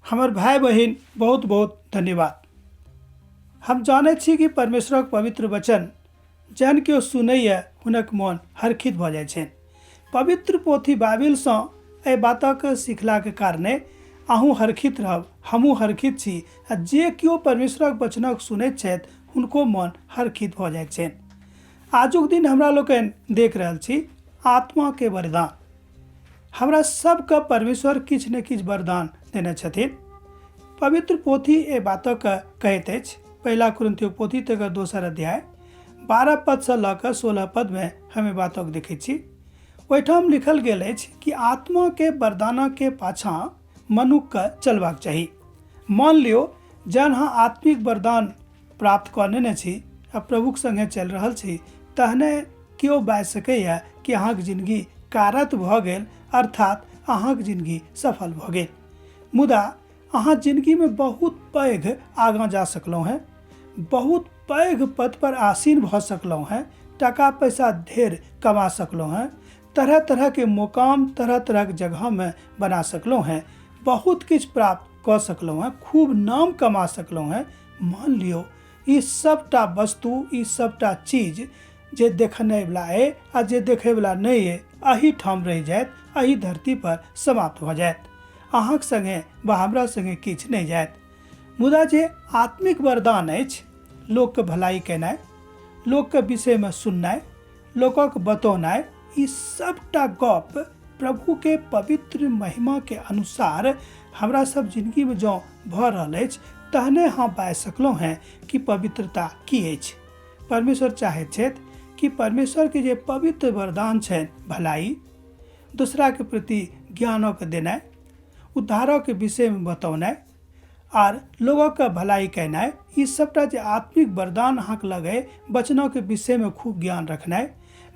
हमर भाय बहिन, बहुत बहुत धन्यवाद। हम जानैत छी कि परमेश्वरक पवित्र वचन जहन केओ सुनैए, हुनक मन हर्षित भऽ जाइ छनि। पवित्र पोथी बाइबिलसँ एहि बातक सिखलाक कारणे अहूँ हर्षित रहब, हमहूँ हर्षित छी आ जे केओ परमेश्वरक वचनक सुनैत छथि, हुनको मन हर्षित भऽ जाइत छनि। आजुक दिन हमरा लोकनि देख रहल छी आत्माके वरदान। हमरा सबके परमेश्वर किछु ने किछु वरदान देने छथिन। पवित्र पोथी एहि बातक कहैत अछि। पहिला कुरिन्थियो पोथी, तकर दोसर अध्याय, 12 पदसँ लऽ कऽ 16 पदमे हम एहि बातक देखैत छी। ओहिठाम लिखल गेल अछि कि आत्माके वरदानके पाछाँ मनुखके चलबाक चाही। मान लियौ, जहन अहाँ आत्मिक वरदान प्राप्त कऽ नेने छी आ प्रभुक सङ्गे चलि रहल छी, तहने केओ बाजि सकैए कि अहाँके जिनगी कारत भऽ गेल, अर्थात अहाँके जिनगी सफल भऽ गेल। मुदा अहाँ जिनगीमे बहुत पैघ आगाँ जा सकलहुँ हेँ, बहुत पैघ पद पर आसीन भऽ सकलहुँ हेँ, टाका पैसा ढेर कमा सकलहुँ हेँ, तरह तरहके मुकाम तरह तरहके जगहमे बना सकलहुँ हेँ, बहुत किछु प्राप्त कऽ सकलहुँ हेँ, खूब नाम कमा सकलहुँ हेँ। मान लियौ, ई सबटा वस्तु, ई सबटा चीज जे देखनेवला अइ आ जे देखैवला नहि अइ, एही ठाम रहि जायत, एही धरती पर समाप्त भऽ जायत। अहाँक सङ्गे वा हमरा सङ्गे किछु नहि जायत। मुदा जे आत्मिक वरदान अछि, लोकके भलाई केनाइ, लोकके विषयमे सुननाइ, लोकक बतौनाइ, ई सबटा गप प्रभुके पवित्र महिमाके अनुसार हमरा सब जिनगीमे जँ भऽ रहल अछि, तहने हम बाजि सकलहुँ हेँ कि पवित्रता की अछि। परमेश्वर चाहैत छथि कि परमेश्वरके जे पवित्र वरदान छनि, भलाई, दोसराके प्रति ज्ञानक देनाइ, उद्धारक विषयमे बतौनाइ आर लोगक भलाई केनाइ, ई सबटा जे आत्मिक वरदान अहाँके लग अइ, वचनक विषयमे खूब ज्ञान रखनाइ,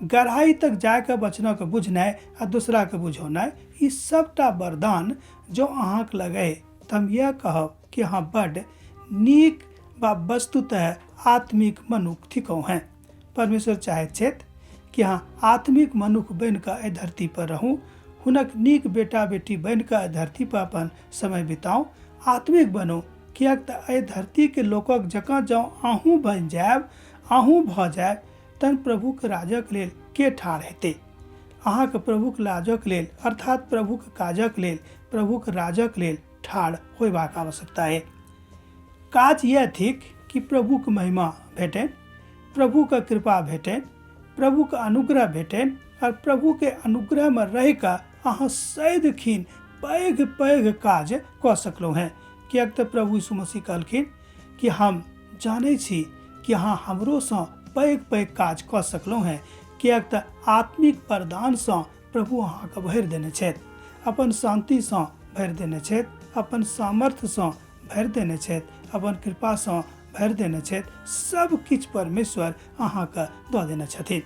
गहराइ तक जाकऽ वचनक बुझनाइ आ दोसराके बुझौनाइ, ई सबटा वरदान जँ अहाँके लग अइ तऽ हम इएह कहब कि अहाँ बड्ड नीक वा वस्तुतः आत्मिक मनुख थिकहुँ हेँ। परमेश्वर चाहैत छथि कि अहाँ आत्मिक मनुख बनि कऽ एहि धरती पर रहू, हुनक नीक बेटा बेटी बनि कऽ एहि धरती पर अपन समय बिताउ, आत्मिक बनू। किएक तऽ एहि धरतीके लोकक जकाँ जँ अहूँ बनि जायब, अहूँ भऽ जायब, तहन प्रभुक राजक लेल के ठाढ़ हेतै? अहाँके प्रभुक लाजक लेल, अर्थात प्रभुक काजक लेल, प्रभुक राजक लेल ठाढ़ होयबाक आवश्यकता अइ। काज इएह थिक कि प्रभुक महिमा भेटनि, प्रभुक कृपा भेटनि, प्रभुक अनुग्रह भेटनि और प्रभुके अनुग्रहमे रहिकऽ अहाँ सदिखिन पैघ पैघ काज कऽ सकलहुँ हेँ। किएक तऽ प्रभु यीशु मसीह कहलखिन कि हम जानै छी कि अहाँ हमरोसँ पैघ पैघ काज कऽ सकलहुँ हेँ, किएक तऽ आत्मिक वरदानसँ प्रभु अहाँके भरि देने छथि, अपन शान्तिसँ भरि देने छथि, अपन सामर्थ्यसँ भरि देने छथि, अपन कृपासँ भरि देने छथि। सब किछु परमेश्वर अहाँके दऽ देने छथिन।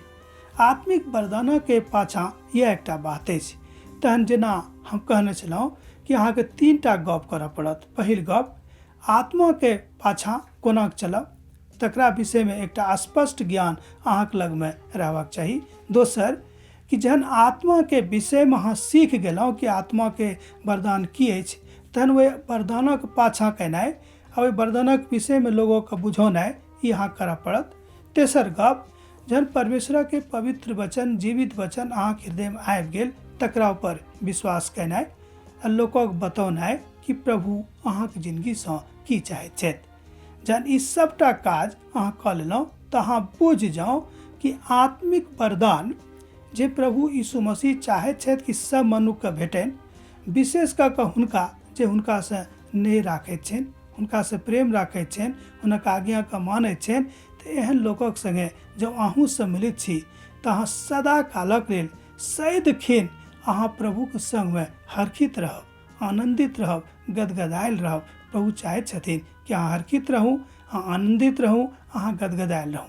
आत्मिक वरदानके पाछाँ इएह एकटा बात अछि। तहन जेना हम कहने छलहुँ कि अहाँके 3टा गप करऽ पड़त। पहिल गप, आत्माके पाछाँ कोना चलब तकरा विषयमे एकटा स्पष्ट ज्ञान अहाँके लगमे रहबाक चाही। दोसर, कि जहन आत्माके विषयमे अहाँ सीख गेलहुँ कि आत्माके वरदान की अछि, तहन ओहि वरदानक पाछाँ केनाइ आ ओहि वरदानक विषयमे लोगोके बुझौनाइ, ई अहाँ करऽ पड़त। तेसर गप, जहन परमेश्वरके पवित्र वचन, जीवित वचन अहाँके हृदयमे आबि गेल, तकरा ऊपर विश्वास केनाइ आ लोकक बतौनाइ कि प्रभु अहाँके जिनगीसँ की चाहैत छथि। जहन ई सबटा काज अहाँ कऽ लेलहुँ तऽ अहाँ बुझि जाउ कि आत्मिक वरदान जे प्रभु यीशु मसीह चाहैत छथि कि सब मनुखके भेटनि, विशेष कऽ कऽ हुनका जे हुनकासँ नेह राखैत छनि, हुनकासँ प्रेम राखैत छनि, हुनक आज्ञाके मानैत छनि, तऽ एहन लोकक सङ्गे जँ अहूँ सम्मिलित छी तऽ अहाँ सदा कालक लेल सदिखिन अहाँ प्रभुके सङ्गमे हर्षित रहब, आनन्दित रहब, गदगदायल रहब। प्रभु चाहैत छथिन कि अहाँ हर्षित रहू, अहाँ आनन्दित रहू, अहाँ गदगदायल रहू।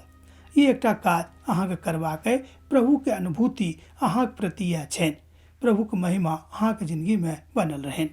ई एकटा काज अहाँके करबाक अइ। प्रभुके अनुभूति अहाँके प्रति इएह छनि। प्रभुके महिमा अहाँके जिनगीमे बनल रहनि।